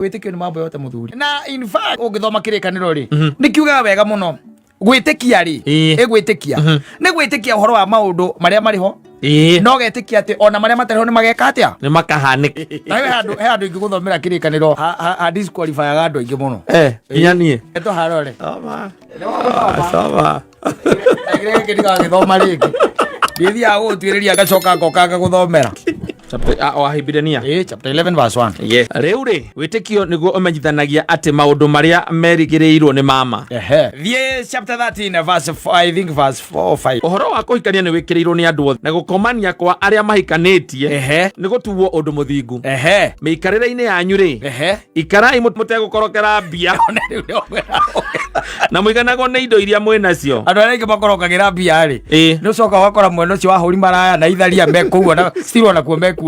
Wĩtĩkio nĩ mambo yote, mũthuri. Na in fact, ũngĩthoma Kĩrĩkanĩro rĩ, nĩ kiugaga wega mũno gwĩtĩkia rĩ, ĩgwĩtĩkia nĩ gwĩtĩkia ũhoro wa maũndũ marĩa marĩ ho, no getĩkia atĩ ona marĩa matarĩ ho nĩ mageka atĩa? Nĩ makahanĩka. Na he handũ ingĩgũthomera Kĩrĩkanĩro ha disqualifyaga andũ aingĩ mũno. Nginya niĩ. Tũharore. Soma. Soma. Gĩkĩ ndigagĩthoma rĩngĩ, ndithiaga gũgũtuĩrĩria, ngacoka ngoka ngagũthomera. Chapter, Wahibirania. Ĩĩ, chapter 11 verse 1. Yes. Rĩu rĩ, wĩtĩkio nĩguo ũmenyithanagia atĩ maũndũ marĩa merĩgĩrĩirwo nĩ mama. Ehe. Thiĩ chapter 13 verse 4, I think verse 4 or 5. Ũhoro wa kũhikania nĩ wĩkĩrĩirwo nĩ andũ othe, na gũkomania kwa arĩa mahikanĩtie nĩ gũtuo ũndũ mũthingu. Mĩikarĩre-inĩ yanyu rĩ, ikarai mũtegũkorokera mbia Ona rĩu nĩ ũkwĩra. na mũiganagwo nĩ indo iria mwĩ nacio. Andũ arĩa aingĩ makorokagĩra mbia rĩ, nĩ ũcoka ũgakora mwena ũcio wa hũri maraya na itharia mekũu, ona still ona kuo mekuo.